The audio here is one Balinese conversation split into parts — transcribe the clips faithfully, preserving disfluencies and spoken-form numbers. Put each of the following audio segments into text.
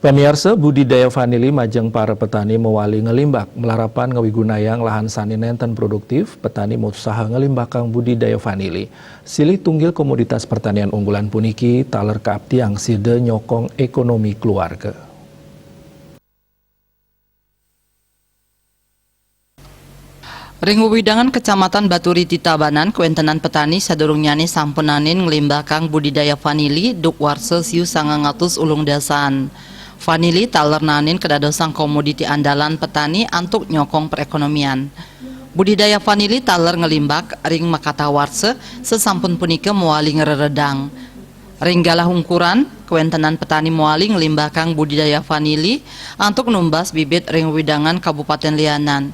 Pamiarsa, budidaya vanili majeng para petani mawali nglimbak. Malarapan ngawigunayang lahan sané nénten produktif, petani mausaha nglimbakang budidaya vanili. Silih tunggil komoditas pertanian unggulan puniki taler kaaptiang sida nyokong ékonomi keluarga. Ring wewidangan Kecamatan Baturiti Tabanan, kawéntenan petani sadurungnyané sampun nanin nglimbakang budidaya vanili duk warsa siu sangang atus ulung dasaan. Vanili taler nanin kadadosang komoditi andalan petani antuk nyokong perekonomian. Budidaya vanili taler nglimbak ring makatah warsa, sasampun punika mawali ngreredang. Ring galah ungkuran, kawéntenan petani mawali nglimbakang budidaya vanili antuk numbas bibit ring wewidangan Kabupatén lianan.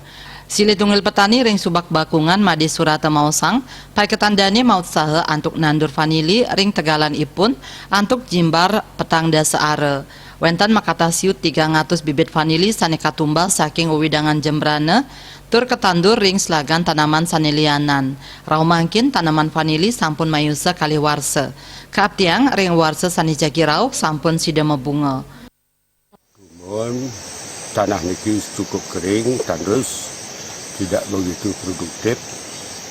Silih tunggil petani ring Subak Bakungan, Madé Surata maosang, paiketan dané mautsaha antuk nandur vanili ring tegalan ipun antuk jimbar petang dasa ara. Wénten makatah siu tigang atus bibit vanili sané katumbas saking wewidangan Jembrana, tur katandur ring selagan tanaman sané lianan. Rauh mangkin tanaman vanili sampun mayusa kalih warsa. Kaaptiang ring warsa sané jagi rauh sampun sida mabunga. Dumun, tanah niki cukup kering, tandus, tidak begitu produktif.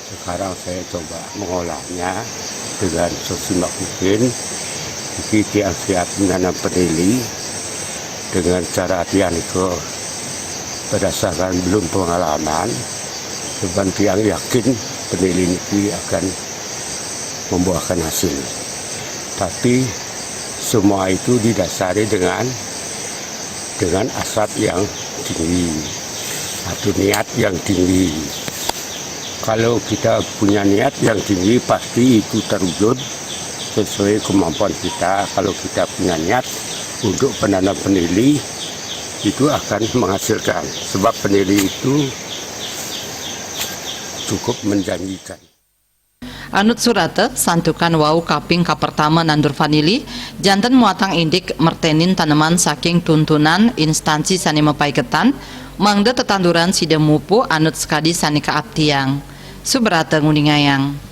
Sekarang saya coba mengolahnya dengan semaksimal mungkin. Niki tiang siap menanam vanili dengan cara tiang niki berdasarkan belum pengalaman. Cuman tiang yakin vanili niki akan membuahkan hasil. Tapi semua itu didasari dengan dengan hasrat yang tinggi atau niat yang tinggi. Kalau kita punya niat yang tinggi, pasti itu terwujud sesuai kemampuan kita. Kalau kita punya niat untuk menanam vanili, itu akan menghasilkan. Sebab vanili itu cukup menjanjikan. Anut Surata, santukan wau kaping kapertama nandur vanili, janten muatang indik merténin taneman saking tuntunan instansi sané mapaiketan, mangda tetanduran sida mupu anut sakadi sané kaaptiang. Subrata nguningayang.